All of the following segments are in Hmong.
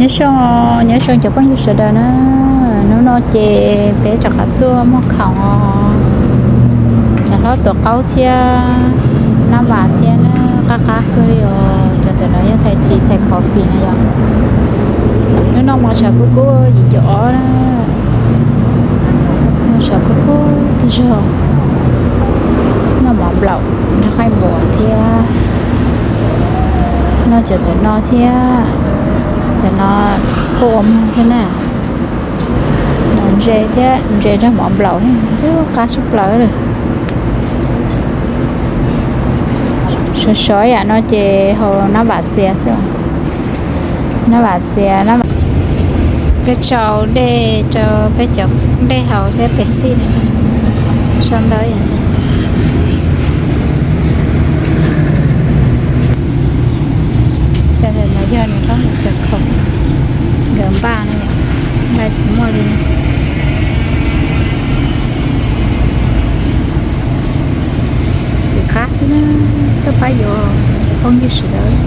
Nyob zoo, nyob zoo cov phooj ywg sawv daws na, hnub no ces peb rov qab tuaj muag khoom os. Cov hlob tuav qaub thiab nab vas thiab na, qab qab kawg li os. Cov ntawm no yog thais tea thais coffee na yom. Hnub no mos tshav kub kub yim caum ob na, mos tshav kub kub tiag zog. Noj mov nplaum nrog qaij npua thiab, noj cov ntawm no thiab, cov no kuj ua muag thiab na. Ntses thiab, ntses nrog mov nplaum thiab, qab tshaj plaws li. Sov sov yam no ces haus nab vam txias xwb. Nab vam txias, peb tsau dej rau peb cov dej haus thiab Pepsi na, sau ntawv. Cov ntawm no yog nws rab mus cov khoom nkawd npaj na, npaj tsis muaj li. Txiv qab xwb na, tuaj pab yuav cov phooj ywg sawv daws.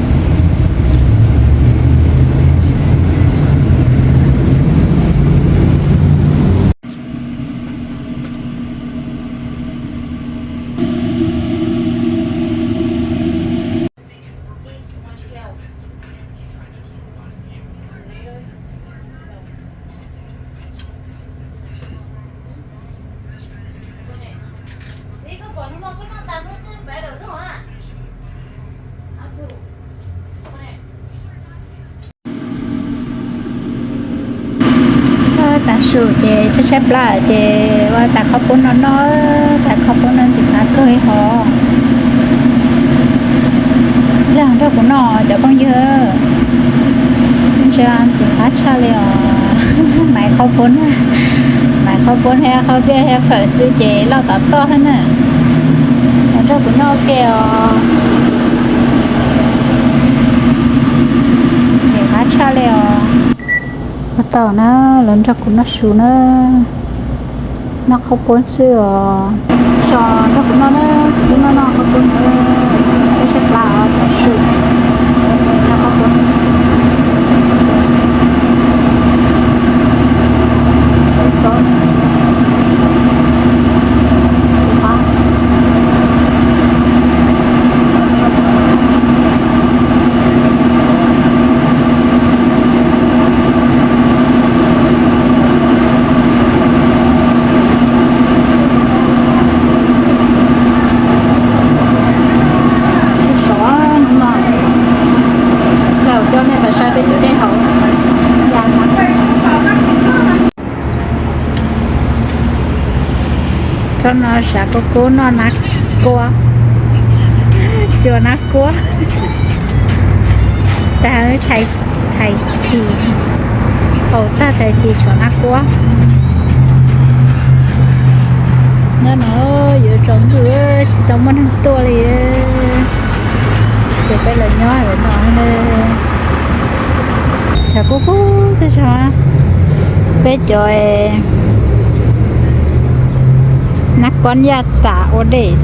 Tav su ces tshaib tshaib plab ces ua tas qhov pub no noj, tas qhov pub no ntxim qab kawg li hos. Leej nrog kuv noj cov phooj ywg, ntsia ntxim qab tshaj li os. Maiv qhov pub, maiv qhov pub thiab qhov npiaj thiab fawm xwb ces loj tod toj thiab na. Los nrog kuv noj ua ke os. Ntxim qab tshaj li os. Ua tau na, los nrog kuv noj su na. Noj qhov pub xwb os. So nrog kuv noj na, kuv noj noj qhov pub na. Tshaib tshaib plab os, noj su, noj qhov pub. Sov no, los coj nej pais saib peb tus dej haus. Thaum no sav kub kub noj nab kuab, cua nab kuab. Tag thais, thais tea, haus tag thais tea tshuav nab kuab. Nyob no yuav tsaus ntuj tsis tau muaj neeg tuaj li. Ces peb los nyob no, tshav kub kub tag zog. Peb cov nab kuab yaj tas ua dej.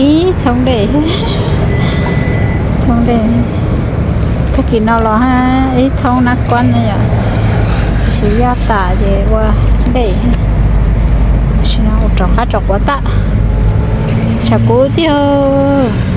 Ib thoob dej, thoob dej. Tag kis no los ib thoob nab kuab no yom, tab sis yaj tas ces ua dej. Tam sim no ua rov qab rov quav tag, tshav kub tiag.